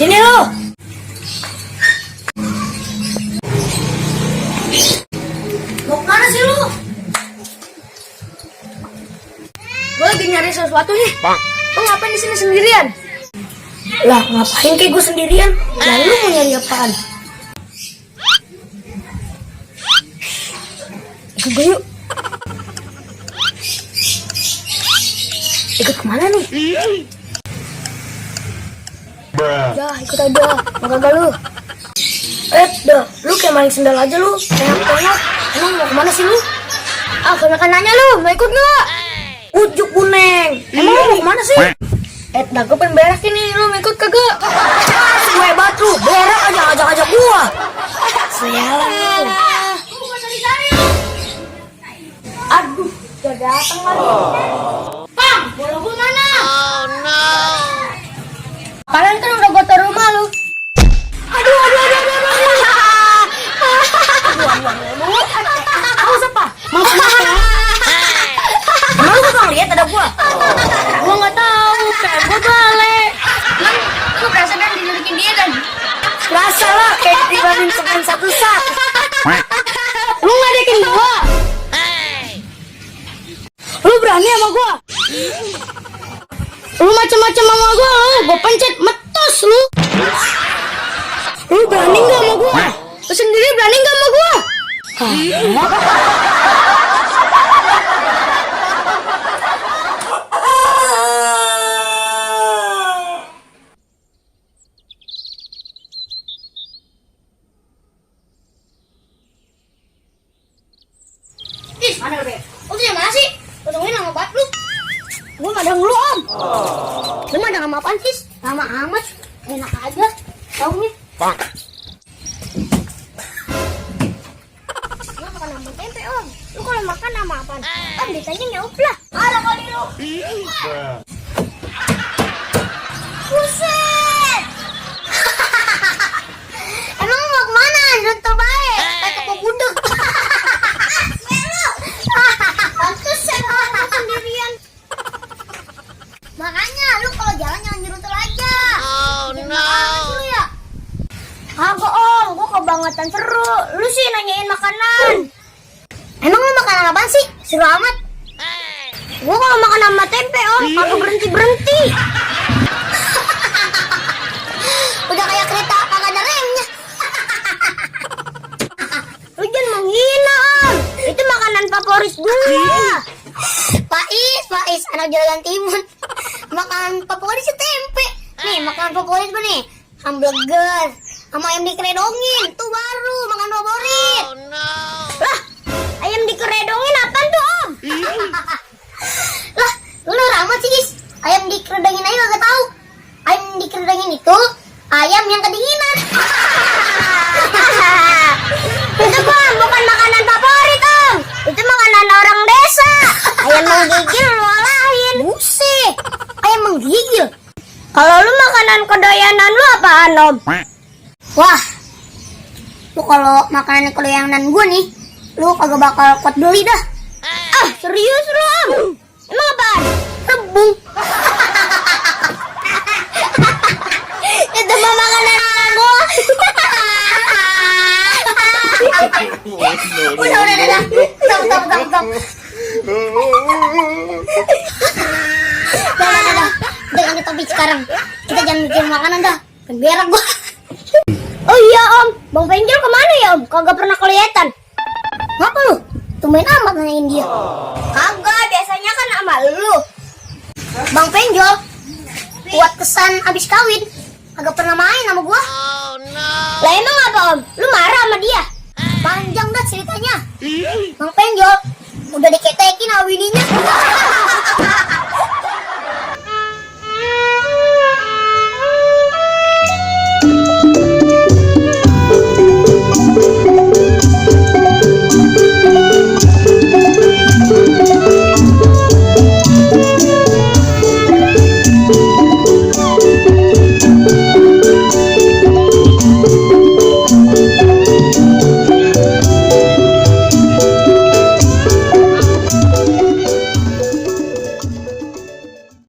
Sini lu. Mau kemana sih lu? Gue lagi nyari sesuatu nih. Lu ngapain di sini sendirian? Lah, ngapain kayak gue sendirian? Lalu lu mau nyari apaan? Ikut gue yuk. Ikut kemana nih? Ya, ikut aja. Kagak lu. Dah, lu kayak maling sendal aja lu. Enak. Emang mau kemana sih lu? Ah, kebanyakan nanya lu. Mau ikut nggak? Ujuk buneng. Emang lu mau kemana sih? Dah, gue pengen berak ini. Lu mau ikut kagak? Gue hebat lu. Berak aja, ajak-ajak gua. Sialan lu. Aduh, udah datang lagi. Bang, bola gua mana? Oh no. Kalian kan udah gua taruh rumah lu. Aduh. Aku siapa? Mau kemana? Emang lu gak ngeliat ada gua? Gua gak tahu, kayak gua balik. Lu berasa kan dijulikin dia kan? Berasa lah, kayak dibanding semen satu sak. Lu ngadekin gua? Lu berani sama gua? Lu macem-macem sama gua pencet metos lu. Lu berani nggak sama gua? Lu sendiri berani nggak sama gua? Ih, mana lu, Be? Lu di mana sih? Lu tungguin lama banget lu. Gua gak ada lu, Om. Lu mah ada apaan sih? Lama amat. Enak aja. Tau nih. Lu makan sama tempe, Om. Lu kalau makan sama apaan? Om ditanya nyaup lah. Ada kali lu. Buset. Emang lu mau kemana? Nonton baik. Kayak toko budeg. Pantesan lu sendirian. Makanya lu kalau jalan jangan nyerudel aja. Oh no. Ya? Kagak Om, gua kebangetan seru. Lu sih nanyain makanan. Emang lu makan apaan sih? Seru amat. Gua kalau makan sama tempe Om, kagak berhenti. Udah kayak kereta kagak ada remnya. Lu jangan menghina Om. Itu makanan favorit gua. Pais, anak jalan timun. Makanan favorit si tempe. Nih, makanan favorit gue nih. Hamburger sama ayam dikeredongin. Tuh baru makanan favorit. Oh no. Lah, ayam dikeredongin apaan tuh, Om? Lah, lu ramah sih, guys. Ayam dikeredongin aja gak tahu. Ayam dikeredongin itu ayam yang kedinginan. Itu bukan makanan favorit, Om. Itu makanan orang desa. Ayam menggigil lu olahin. Buset, ayam menggigil. Kalau lu makanan kedoyanan lu apaan, Om? Wah, lu kalau makanan kedoyanan gue nih, lu kagak bakal kuat beli dah. Ah, serius lu, Om? Emang apaan? Rebung. Itu mah makanan gue. Udah. Stop. Dengan kita topik sekarang. Kita jangan mikir makanan dah. Berak gua. Oh iya Om, Bang Penjol kemana ya Om? Kagak pernah kelihatan. Ngapa lu? Tumben amat nanyain dia. Kagak, biasanya kan sama lu. Bang Penjol buat kesan abis kawin kagak pernah main sama gua. Oh no. Lah emang apa Om? Lu marah sama dia? Panjang dah ceritanya. Bang Penjol udah diketekin sama bininya.